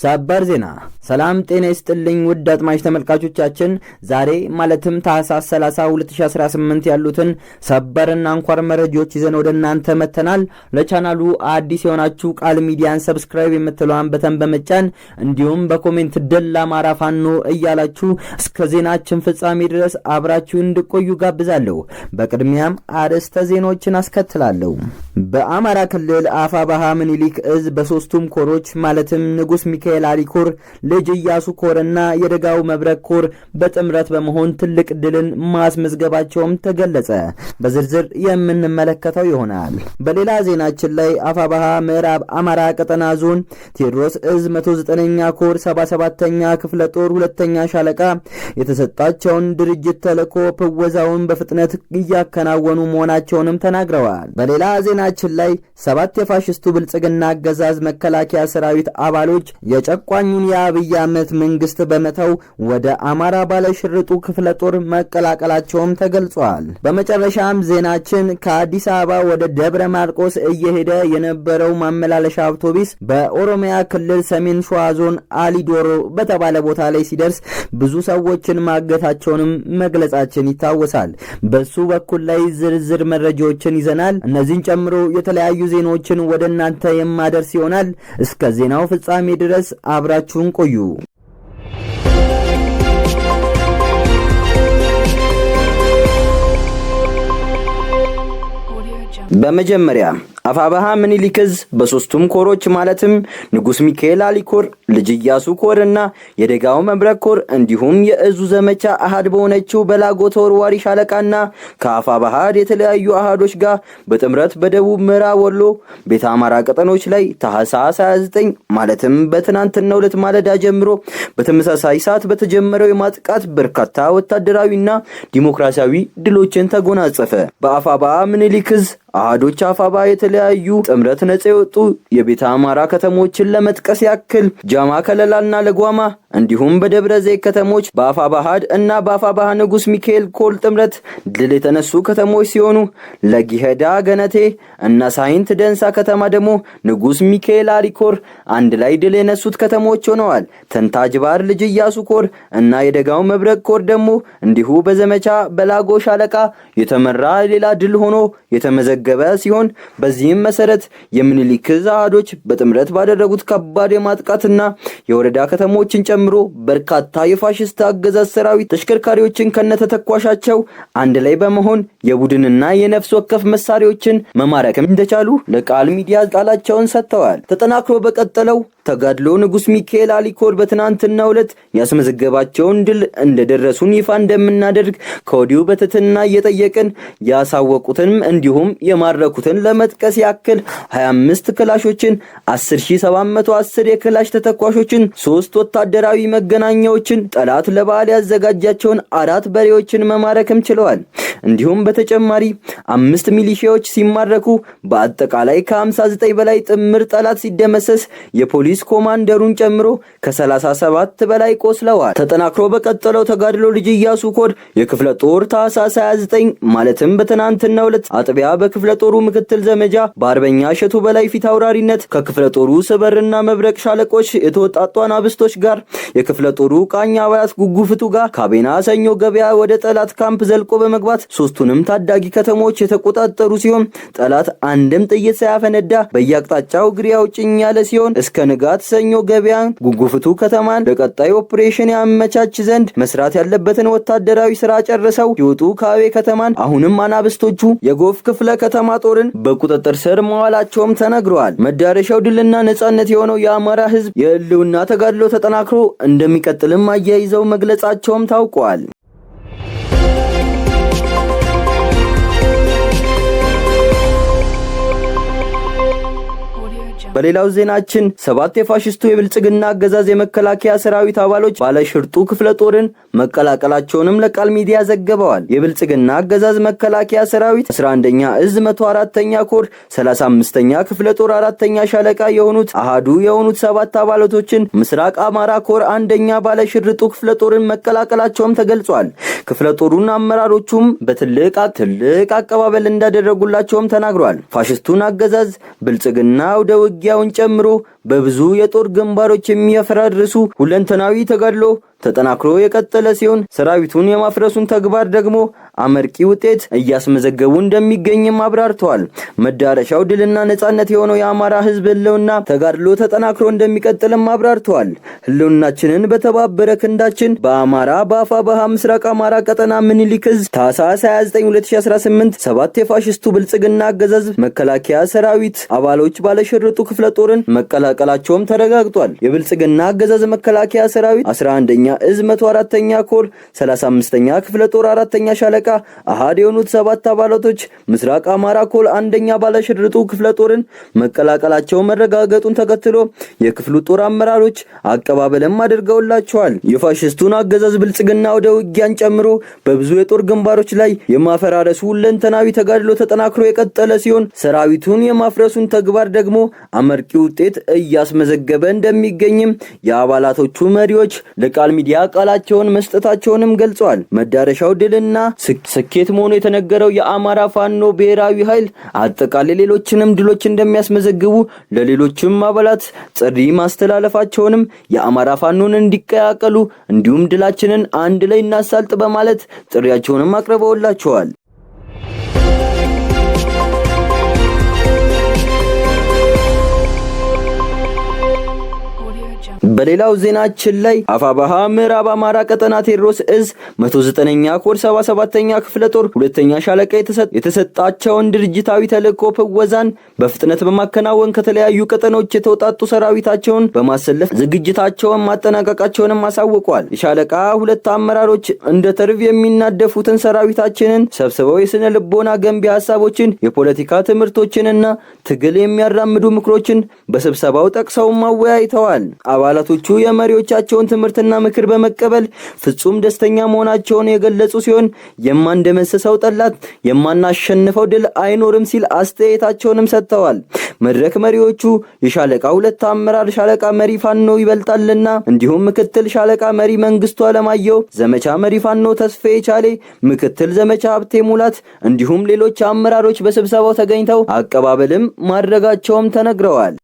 ሰበር ዜና። ሰላም ጤና ይስጥልኝ ውድ አድማጭ ተመልካቾቻችን፣ ዛሬ ማለትም ታህሳስ 30 2018 ያሉትን ሰበርና አንኳር መረጃዎች ይዘን ወደ እናንተ መተናል። ለቻናሉ አዲስ የሆናችሁ ቃል ሚዲያን subscribe የምትለዋን button በመጫን እንዲሁም በ comment ድል ለአማራ ፋኖ እያላችሁ እስከ ዜናችን ፍጻሜ ድረስ አብራችሁ እንድቆዩ ጋብዛለሁ። በቅድሚያም አርዕስተ ዜናዎችን አስከትላለሁ። በአማራ ክልል አፋብኃ ምኒልክ እዝ በሶስቱም ኮሮች ማለትም ንጉስ ሚካኤል አሊ ኮር፣ ልጅ ኢያሱ ኮርና የደጋው መብረቅ ኮር በጥምረት በመሆን ትልቅ ድልን ማስመዝገባቸውም ተገለጸ። በዝርዝር የምንመለከተው ይሆናል። በሌላ ዜናችን ላይ አፋብኃ ምዕራብ አማራ ቀጠና ዞን ቴዎድሮስ እዝ 109ኛ ኮር 77ኛ ክፍለ ጦር ሁለተኛ ሻለቃ የተሰጣቸውን ድርጅት ተልዕኮ ፕወዛውን በፍጥነት እያከናወኑ መሆናቸውንም ተናግረዋል። በሌላ ዜናችን ላይ 7 የፋሽስቱ ብልጽግና አገዛዝ መከላከያ ሰራዊት አባሎች የጨቋኙን የአብይ አህመድ መንግስት በመተው ወደ አማራ ባለሽርጡ ክፍለ ጦር መቀላቀላቸውም ተገልጿል። በመጨረሻም ዜናችን ከአዲስ አበባ ወደ ደብረ ማርቆስ እየሄደ የነበረው ማመላለሻ አውቶቡስ በኦሮሚያ ክልል ሰሜን ሸዋ ዞን አሊዶሮ በተባለ ቦታ ላይ ሲደርስ ብዙ ሰዎችን ማገታቸውንም መግለጻችን ይታወሳል። በሱ በኩል ላይ ዝርዝር መረጃዎችን ይዘናል። እነዚህን ጨምሮ የተለያዩ ዜናዎችን ወደ እናንተ የማደርስ ይሆናል። እስከ ዜናው ፍጻሜ ድረስ አብራችሁን ቆዩ። በመጀመሪያ አፋብኃ ምኒልክ እዝ በሶስቱም ኮሮች ማለትም ንጉስ ሚካኤል አሊ ኮር፣ ልጅ ኢያሱ ኮር እና የደጋው መብረቅ ኮር እንዲሁም የእዙ ዘመቻ አሃድ በሆነችው በላጎ ተወርዋሪ ሻለቃና ከአፋብኃ የተለያዩ አሃዶች ጋር በጥምረት በደቡብ ምዕራብ ወሎ ቤተ አማራ ቀጠኖች ላይ ታህሳስ 29 ማለትም በትናንትናው ዕለት ማለዳ ጀምሮ በተመሳሳይ ሰዓት በተጀመረው የማጥቃት በርካታ ወታደራዊና ዲሞክራሲያዊ ድሎችን ተጎናጸፈ። በአፋብኃ ምኒልክ እዝ አሃዶች አፋብኃ የተለያዩ ጥምረት ነጻ የወጡ የቤተ አማራ ከተሞችን ለመጥቀስ ያክል ጃማ ከለላና ለጓማ እንዲሁም በደብረ ዘይት ከተሞች በአፋብኃ እና በአፋብኃ ንጉስ ሚካኤል ኮር ጥምረት ድል የተነሱ ከተሞች ሲሆኑ ለጊሄዳ ገነቴ እና ሳይንት ደንሳ ከተማ ደግሞ ንጉስ ሚካኤል አሊ ኮር አንድ ላይ ድል የነሱት ከተሞች ሆነዋል። ተንታጅባር ልጅ ኢያሱ ኮር እና የደጋው መብረቅ ኮር ደግሞ እንዲሁ በዘመቻ በላጎ ሻለቃ የተመራ ሌላ ድል ሆኖ የተመዘገበ ሲሆን በዚህም መሰረት የምኒልክ እዝ አሃዶች በጥምረት ባደረጉት ከባድ የማጥቃትና የወረዳ ከተሞችን ጨምሮ በርካታ የፋሽስት አገዛዝ ሰራዊት ተሽከርካሪዎችን ከነተተኳሻቸው አንድ ላይ በመሆን የቡድንና የነፍስ ወከፍ መሳሪያዎችን መማረክም እንደቻሉ ለቃል ሚዲያ ቃላቸውን ሰጥተዋል። ተጠናክሮ በቀጠለው ተጋድሎ ንጉስ ሚካኤል አሊ ኮር በትናንትናው ዕለት ያስመዘገባቸውን ድል እንደደረሱን ይፋ እንደምናደርግ ከወዲሁ በትህትና እየጠየቅን ያሳወቁትንም እንዲሁም የማረኩትን ለመጥቀስ ያክል 25 ክላሾችን፣ 10710 የክላሽ ተተኳሾችን፣ 3 ወታደራዊ መገናኛዎችን፣ ጠላት ለበዓል ያዘጋጃቸውን 4 በሬዎችን መማረክም ችለዋል። እንዲሁም በተጨማሪ 5 ሚሊሺያዎች ሲማረኩ በአጠቃላይ ከ59 በላይ ጥምር ጠላት ሲደመሰስ የፖሊስ ኮማንደሩን ጨምሮ ከ37 በላይ ቆስለዋል። ተጠናክሮ በቀጠለው ተጋድሎ ልጅ ኢያሱ ኮር የክፍለ ጦር ታህሳስ 29 ማለትም በትናንትናው ዕለት አጥቢያ በክፍለ ጦሩ ምክትል ዘመቻ በአርበኛ እሸቱ በላይ ፊት አውራሪነት ከክፍለ ጦሩ ስበርና መብረቅ ሻለቆች የተወጣጡ አናብስቶች ጋር የክፍለ ጦሩ ቃኝ አባላት ጉጉፍቱ ጋር ካቤና ሰኞ ገበያ ወደ ጠላት ካምፕ ዘልቆ በመግባት ሶስቱንም ታዳጊ ከተሞች የተቆጣጠሩ ሲሆን ጠላት አንድም ጥይት ሳያፈነዳ በየአቅጣጫው እግሬ አውጭኝ ያለ ሲሆን እስከ ንጋት ሰኞ ገበያ ጉጉፍቱ ከተማን ለቀጣይ ኦፕሬሽን ያመቻች ዘንድ መስራት ያለበትን ወታደራዊ ስራ ጨርሰው ሲወጡ ካቤ ከተማን አሁንም አናብስቶቹ የጎፍ ክፍለ ከተማ ጦርን በቁጥጥር ስር መዋላቸውም ተነግረዋል። መዳረሻው ድልና ነጻነት የሆነው የአማራ ሕዝብ የህልውና ተጋድሎ ተጠናክሮ እንደሚቀጥልም አያይዘው መግለጻቸውም ታውቋል። በሌላው ዜናችን 7 የፋሽስቱ የብልጽግና አገዛዝ የመከላከያ ሰራዊት አባሎች ባለሽርጡ ክፍለ ጦርን መቀላቀላቸውንም ለቃል ሚዲያ ዘግበዋል። የብልጽግና አገዛዝ መከላከያ ሰራዊት 11ኛ እዝ 104ኛ ኮር 35ኛ ክፍለ ጦር 4ኛ ሻለቃ የሆኑት አሃዱ የሆኑት 7 አባላቶችን ምስራቅ አማራ ኮር 1ኛ ባለሽርጡ ክፍለ ጦርን መቀላቀላቸውም ተገልጿል። ክፍለ ጦሩን አመራሮቹም በትልቅ አቀባበል እንዳደረጉላቸውም ተናግሯል። ፋሽስቱን አገዛዝ ብልጽግና ወደ ውጊያ ውጊያውን ጨምሮ በብዙ የጦር ግንባሮች የሚያፈራርሱ ሁለንተናዊ ተጋድሎ ተጠናክሮ የቀጠለ ሲሆን ሰራዊቱን የማፍረሱን ተግባር ደግሞ አመርቂ ውጤት እያስመዘገቡ እንደሚገኝም አብራርተዋል። መዳረሻው ድልና ነጻነት የሆነው የአማራ ሕዝብ ህልውና ተጋድሎ ተጠናክሮ እንደሚቀጥልም አብራርተዋል። ህልውናችንን በተባበረ ክንዳችን በአማራ በአፋብኃ ምስራቅ አማራ ቀጠና ምኒልክ ዕዝ ታህሳስ 29 2018 ሰባት የፋሽስቱ ብልጽግና አገዛዝ መከላከያ ሰራዊት አባሎች ባለሽርጡ ክፍለ ጦርን መቀላቀላቸውም ተረጋግጧል። የብልጽግና አገዛዝ መከላከያ ሰራዊት 11ኛ እዝ 104ኛ ኮር 35ኛ ክፍለ ጦር 4ኛ ሻለቃ አሃድ የሆኑት ሰባት አባላቶች ምስራቅ አማራ ኮር አንደኛ ባለሽርጡ ክፍለ ጦርን መቀላቀላቸው መረጋገጡን ተከትሎ የክፍሉ ጦር አመራሮች አቀባበልም አድርገውላቸዋል። የፋሽስቱን አገዛዝ ብልጽግና ወደ ውጊያን ጨምሮ በብዙ የጦር ግንባሮች ላይ የማፈራረሱ ሁለንተናዊ ተጋድሎ ተጠናክሮ የቀጠለ ሲሆን ሰራዊቱን የማፍረሱን ተግባር ደግሞ አመርቂ ውጤት እያስመዘገበ እንደሚገኝም የአባላቶቹ መሪዎች ለቃል ሚዲያ ቃላቸውን መስጠታቸውንም ገልጸዋል። መዳረሻው ድልና ስኬት መሆኑ የተነገረው የአማራ ፋኖ ብሔራዊ ኃይል አጠቃላይ ሌሎችንም ድሎች እንደሚያስመዘግቡ ለሌሎችም አባላት ጥሪ ማስተላለፋቸውንም የአማራ ፋኖን እንዲቀላቀሉ እንዲሁም ድላችንን አንድ ላይ እናሳልጥ በማለት ጥሪያቸውንም አቅርበውላቸዋል። በሌላው ዜናችን ላይ አፋብኃ ምዕራብ አማራ ቀጠና ቴዎድሮስ እዝ 109ኛ ኮር 77ኛ ክፍለ ጦር ሁለተኛ ሻለቃ የተሰጣቸውን ድርጅታዊ ተልዕኮ ፍወዛን በፍጥነት በማከናወን ከተለያዩ ቀጠኖች የተውጣጡ ሰራዊታቸውን በማሰለፍ ዝግጅታቸውን ማጠናቀቃቸውንም አሳውቀዋል። የሻለቃ ሁለት አመራሮች እንደ ተርብ የሚናደፉትን ሰራዊታችንን ሰብስበው የስነ ልቦና ገንቢ ሀሳቦችን፣ የፖለቲካ ትምህርቶችንና ትግል የሚያራምዱ ምክሮችን በስብሰባው ጠቅሰው አወያይተዋል። አባላቶቹ የመሪዎቻቸውን ትምህርትና ምክር በመቀበል ፍጹም ደስተኛ መሆናቸውን የገለጹ ሲሆን የማንደመስሰው ጠላት የማናሸንፈው ድል አይኖርም ሲል አስተያየታቸውንም ሰጥተዋል። መድረክ መሪዎቹ የሻለቃ ሁለት አመራር ሻለቃ መሪ ፋኖ ይበልጣልና እንዲሁም ምክትል ሻለቃ መሪ መንግስቱ አለማየሁ፣ ዘመቻ መሪ ፋኖ ተስፋዬ ቻሌ፣ ምክትል ዘመቻ ሀብቴ ሙላት እንዲሁም ሌሎች አመራሮች በስብሰባው ተገኝተው አቀባበልም ማድረጋቸውም ተነግረዋል።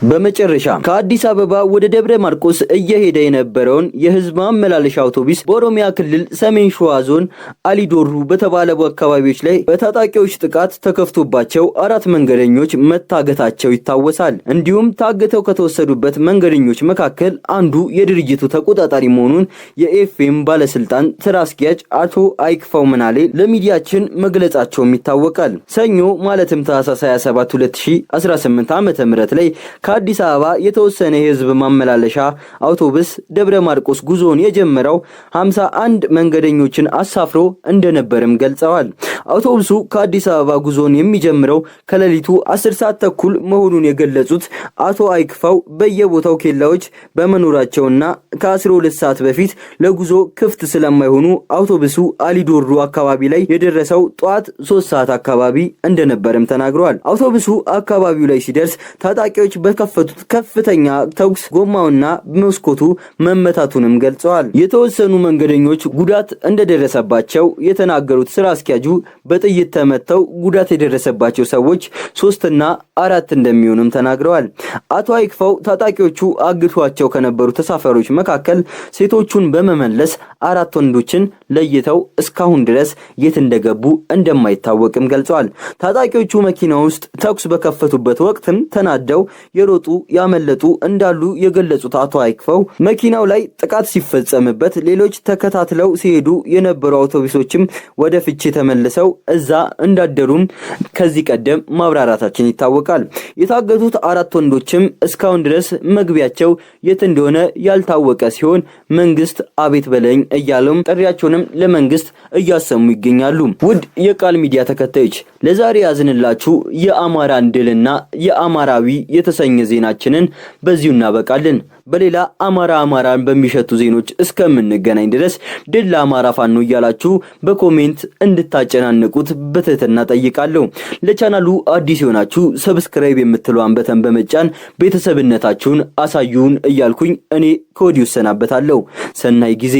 በመጨረሻ ከአዲስ አበባ ወደ ደብረ ማርቆስ እየሄደ የነበረውን የህዝብ ማመላለሻ አውቶቡስ በኦሮሚያ ክልል ሰሜን ሸዋ ዞን አሊዶሩ በተባለ አካባቢዎች ላይ በታጣቂዎች ጥቃት ተከፍቶባቸው አራት መንገደኞች መታገታቸው ይታወሳል። እንዲሁም ታግተው ከተወሰዱበት መንገደኞች መካከል አንዱ የድርጅቱ ተቆጣጣሪ መሆኑን የኤፍኤም ባለስልጣን ስራ አስኪያጅ አቶ አይክፋው ምናሌ ለሚዲያችን መግለጻቸውም ይታወቃል። ሰኞ ማለትም ታህሳስ 27 2018 ዓ.ም ላይ ከአዲስ አበባ የተወሰነ የህዝብ ማመላለሻ አውቶቡስ ደብረ ማርቆስ ጉዞውን የጀመረው 51 መንገደኞችን አሳፍሮ እንደነበርም ገልጸዋል። አውቶቡሱ ከአዲስ አበባ ጉዞውን የሚጀምረው ከሌሊቱ 10 ሰዓት ተኩል መሆኑን የገለጹት አቶ አይክፋው በየቦታው ኬላዎች በመኖራቸውና ከ12 ሰዓት በፊት ለጉዞ ክፍት ስለማይሆኑ አውቶቡሱ አሊዶሩ አካባቢ ላይ የደረሰው ጠዋት 3 ሰዓት አካባቢ እንደነበርም ተናግረዋል። አውቶቡሱ አካባቢው ላይ ሲደርስ ታጣቂዎች በከፈቱት ከፍተኛ ተኩስ ጎማውና መስኮቱ መመታቱንም ገልጸዋል። የተወሰኑ መንገደኞች ጉዳት እንደደረሰባቸው የተናገሩት ስራ አስኪያጁ በጥይት ተመተው ጉዳት የደረሰባቸው ሰዎች 3 እና 4 እንደሚሆኑም ተናግረዋል። አቶ አይክፋው ታጣቂዎቹ አግቷቸው ከነበሩ ተሳፋሪዎች መካከል ሴቶቹን በመመለስ አራት ወንዶችን ለይተው እስካሁን ድረስ የት እንደገቡ እንደማይታወቅም ገልጸዋል። ታጣቂዎቹ መኪና ውስጥ ተኩስ በከፈቱበት ወቅትም ተናደው የሮጡ ያመለጡ እንዳሉ የገለጹት አቶ አይክፈው መኪናው ላይ ጥቃት ሲፈጸምበት ሌሎች ተከታትለው ሲሄዱ የነበሩ አውቶቡሶችም ወደ ፍቼ ተመልሰው እዛ እንዳደሩም ከዚህ ቀደም ማብራራታችን ይታወቃል። የታገቱት አራት ወንዶችም እስካሁን ድረስ መግቢያቸው የት እንደሆነ ያልታወቀ ሲሆን መንግስት አቤት በለኝ እያሉም ጥሪያቸውንም ለመንግስት እያሰሙ ይገኛሉ። ውድ የቃል ሚዲያ ተከታዮች ለዛሬ ያዝንላችሁ የአማራን ድልና የአማራዊ የተሰኘ ዜናችንን በዚሁ እናበቃለን። በሌላ አማራ አማራን በሚሸቱ ዜኖች እስከምንገናኝ ድረስ ድል ለአማራ ፋኖ እያላችሁ በ comment እንድታጨናንቁት በትህትና ጠይቃለሁ። ለቻናሉ አዲስ የሆናችሁ subscribe የምትለዋን button በመጫን ቤተሰብነታችሁን አሳዩን እያልኩኝ እኔ ከወዲሁ እሰናበታለሁ። ሰናይ ጊዜ።